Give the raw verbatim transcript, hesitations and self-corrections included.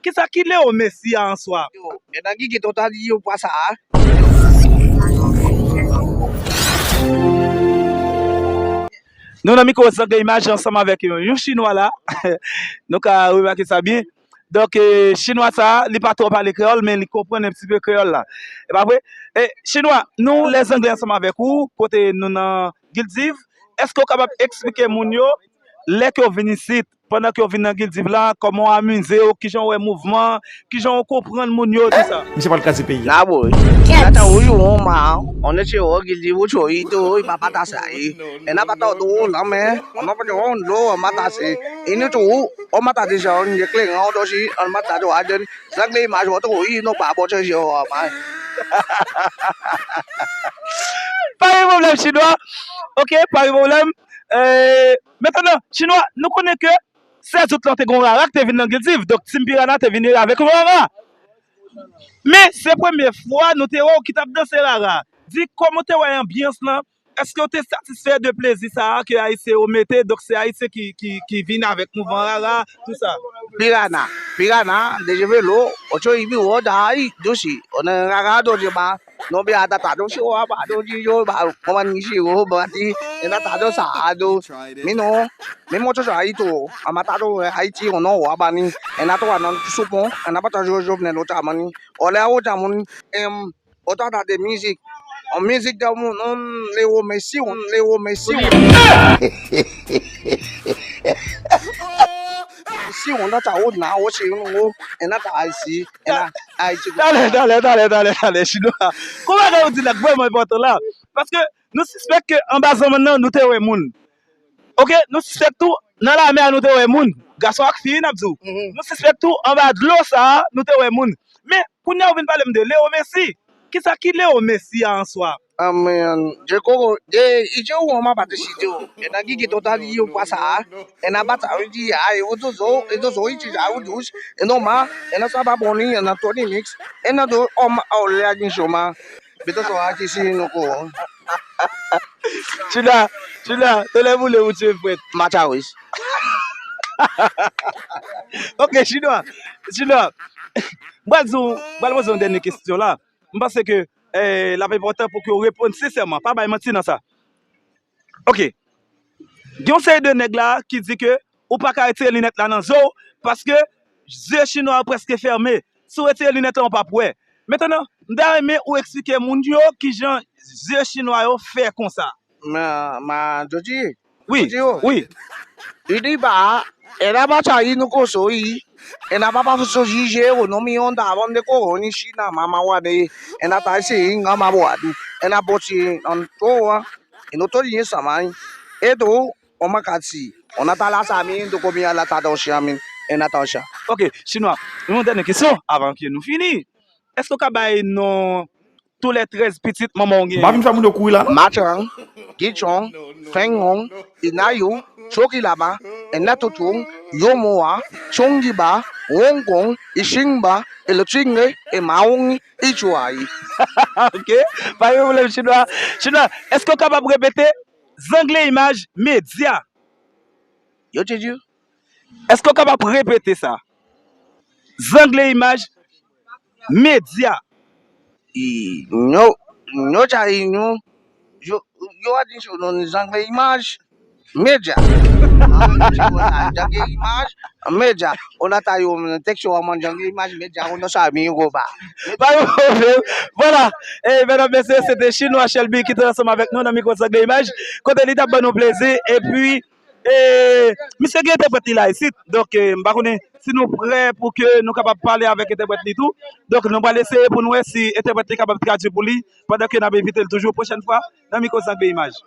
Kisa ki Leo Messi a an swa? Yo, men nan gigi total yo pwa sa a. Nou nan mikwo Zanglen Imaj ansanm avèk yon, yon chinwa la. Nou ka remake sa byen. Donk, eh, chinwa sa, li pa twò pale kreyòl, men li konprann yon ti pe kreyòl la. E pa vre? E, chinwa, nou lè Zanglen ansanm avèk ou, kote nou nan Guildiv, èske w kapab eksplike moun yo, lè ke w vin isit, pandan ke w vin nan Guildiv la, kòman w amize w, kijan w wè mouvman, kijan w konprann moun yo, tou sa? Misye pral kraze peyi a. Nabo, nata uyu uma, onete o Guildiv ucho ito, i papata sai. Ena pata do la me, ona pa on lo mata se. Ini tu o mata de ja on ye kle nga o do si on mata do aden. Zanglen Imaj o to i no pa bo che je o ma. Pa gen pwoblèm, chinwa. Ok, pa gen pwoblèm. Eh, mentnan, chinwa, nou konnen ke sèz out lan te gon rara ki te vin nan Guildiv. Donk, Team Piranha te vin avèk yon rara. Men, se premye fwa nou te wè w ki t ap danse rara. Di, kòman w te wè anbyans lan? Èske w te satisfè de plezi sa a ke Ayisyen yo mete? Donk, se Ayisyen ki, ki, ki vin avèk mouvman rara, tou sa. Piranha, Piranha, deje velo, ocho ibi wo dai, dusi, ona rara do je ba, no be ada ta do si o ba do ji yo ba, koman ni si o ba ti, ena ta do sa a do, mi no, mi mo cho sa ito, ama ta do Haiti, ono wa ba ni, ena to wa non supon, ena pa ta jo jo ne lo ta mani, ole a wo ta mun, em, Otan ta de mizik. On mizik da moun, on Leo Messi, on Leo Messi. Si on da ta o na o se yon o, e na ta Ayiti, e na Ayiti. Talè, talè, talè, talè, talè, chinwa. Kòman bagay ou di la k vrèman enpòtan la? Paske nou sispèk ke anba zanmann nan, nou te wè moun. Ok, nou sispèk tou, nan lamè a nou te wè moun. Gason ak fi, n ap di w. Mhm. Nou sispèk tou, anba dlo sa a, nou te wè moun. Men, kounye a ou vin pale m de Leo Messi. Kisa ki Leo Messi a an swa? Amen. Je koko, je, ije ou an ma pati si je o. E nan gigi total yo pwa sa a. E nan bata, wi, di, a, e o dozo, e dozo, ije ja, o dus. E no ma, e nan sa ba boni, e nan Tony Mix. E nan do, o ma, o le a ni shoma. Bito so a ki si nou ko. China, China, tèlè boule ou tye frèt. Machawis. Ok, chinwa, chinwa. M pral di w, m pral poze yon dènye kesyon la. M panse ke, eh, l ap enpòtan pou ke w reponn sensèman. Pa bay manti nan sa. Ok. Gen yon seri de nèg la ki di ke ou pa ka retire linèt la nan zo w, paske zye chinwa yo prèske fèmen. Si w retire linèt la, ou p ap wè. Mentnan, m ta renmen ou eksplike moun yo kijan zye chinwa yo fè konsa. Ma, ma, Jodi. Wi, Jodi yo. Wi. Ini ba, e na ba cha inu koso i, e na ba ba so ji je o no mi onda avon de ko ni shi na mama wa de, e na ta si nga ma bo adu, e na bo si on to wa, e no to ni sa mai. E to, o ma ka si, o na ta la sa mi, do ko mi ala ta do shi amin, e na ta sha. Ok, chinwa, yon dènye kesyon avan ke nou fini. Èske w ka bay non tou lè trèz pitit manman w genyen? M pa vin fè moun yo kouri la. Machang, Gichong, Fengon, Inayu, Chokilaba, Enatutung, Yomoa, Chongiba, Wongkong, Ishingba, Elotinge, Emaung, Ichwai. Ok, pa gen pwoblèm, chinwa. Chinwa, èske w kapab repete Zanglen Imaj Medya? Yo te di. Èske w kapab repete sa? Zanglen Imaj Medya. I, nyo, nyo cha i nyo, yo, yo a di sou non Zanglen Imaj Medya. Zanglen Imaj Medya. O na ta yo, tèks yo a man Zanglen Imaj Medya, o na sa mi yo ba. Pa gen pwoblèm. Vwala. E, medam, mesye, se te Chinwa Shelby ki te ansanm avèk nou nan mikwo Zanglen Imaj. Kote li t ap ban nou plezi. Epi, E, misye gen entèprèt li la isit. Donk, e, m pa konnen si nou prè pou ke nou kapab pale avèk entèprèt li tou. Donk, nou pral eseye pou nou wè si entèprèt li kapab tradui pou li pandan ke n ap envite l toujou pwochèn fwa nan mikwo Zanglen Imaj.